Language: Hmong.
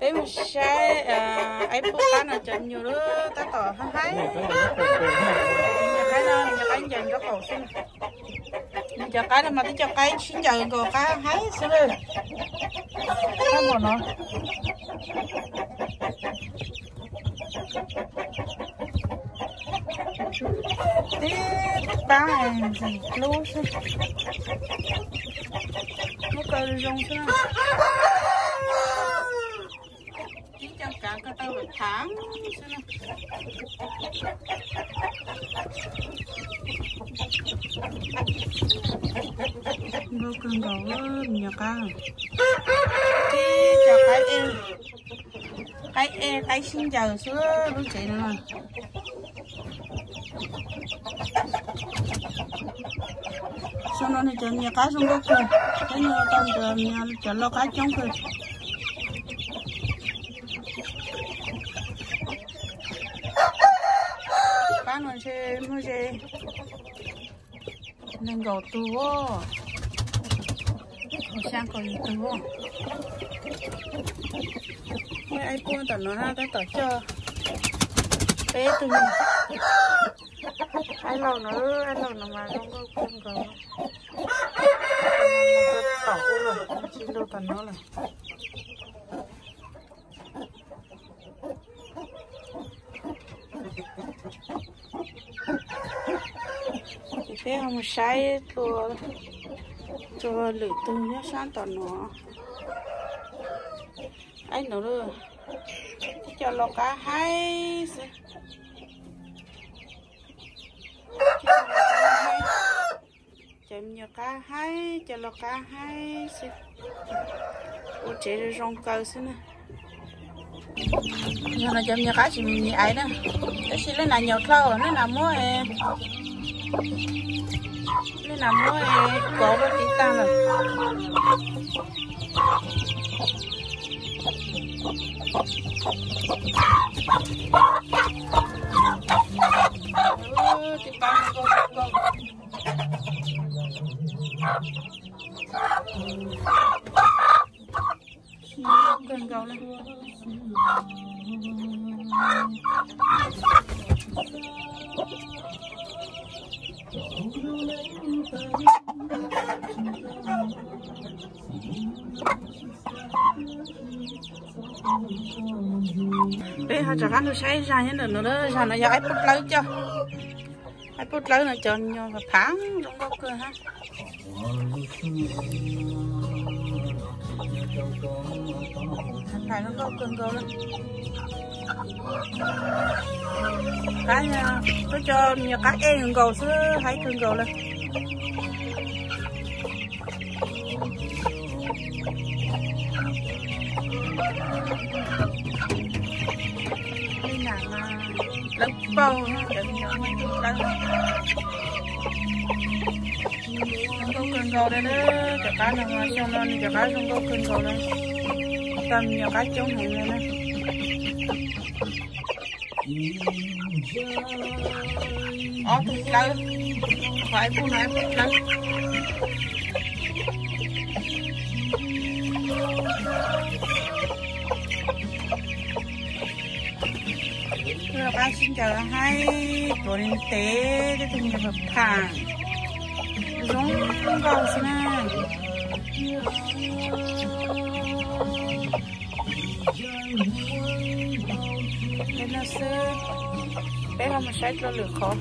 Peb mus saib aib pub qab no cov me nyuam lub tab tom haib haib. Nws cov qaib no, nws cov qaib ncaws nraub qaum xwb. Nws cov qaib no mas twb cov qaib sib ncaws nkaus qab haib xwb lawm. Qab npaum no. Tib pab ntxim hlub xwb. Muab kaw zoo xwb na. Tib cov kav ko taw vam thaav xwb na. Nkauj kawg nkaus me nyuam qab. Tib cov qaib ej, qaib ej qaib sib ncaws xwb lub tsev no. Xyoo no nws cov me nyuam qab zoo nkauj kawg, peb nug tau cov lau qab coob kawg. Pab no ntshe muaj ze nees nkaum tus, xya kaum yim tus. Muaj aib pub tom no na, tab tom coj peb tug. Aib laug no, aib laug no mas zoo nkauj kawg nkaus. Tom ub lawm, tsis lug tom no lawm. Ces peb ho mus saib dua rau lwm tus nyob sab tom no. Aib no, tib co lau qab haib xwb. Cov me nyuam qab haib, cov lau qab haib xwb. Ua tsev zoo zoo kaw xwb na. Yog no cov me nyuam qab tsis me me aiv na, tab sis leej nas nyaum dlhau, leej nas muab, leej nas muab kov ua tiv tag lawm. Kawg nkaus li. Peb ho rov qab mus saib zag nyob ntawm no, zag no yog aib pub dlawb coj. Aib pub dlawb no cov me nyuam phav zoo nkauj kawg hab. Phav zoo nkauj kawg nkaus li. Qab, tuab cov me nyuam qab ej nkaus xwb, haib kawg nkaus li. Dlawb paug, dlawb. Zoo nkauj kawg nkaus li na, cov qab no, xyoo no nws cov qab zoo nkauj kawg nkaus li. Tau me nyuam qab coob heev li na. Ob tug dlawb, qhov aib pub no aib pub dlawb. Lau qab sib ncaws haib, tuav ntev, tej tug me nyuam phav zoo nkauj xwb na. Peb no xwb, peb ho mus saib dua lwm qhov.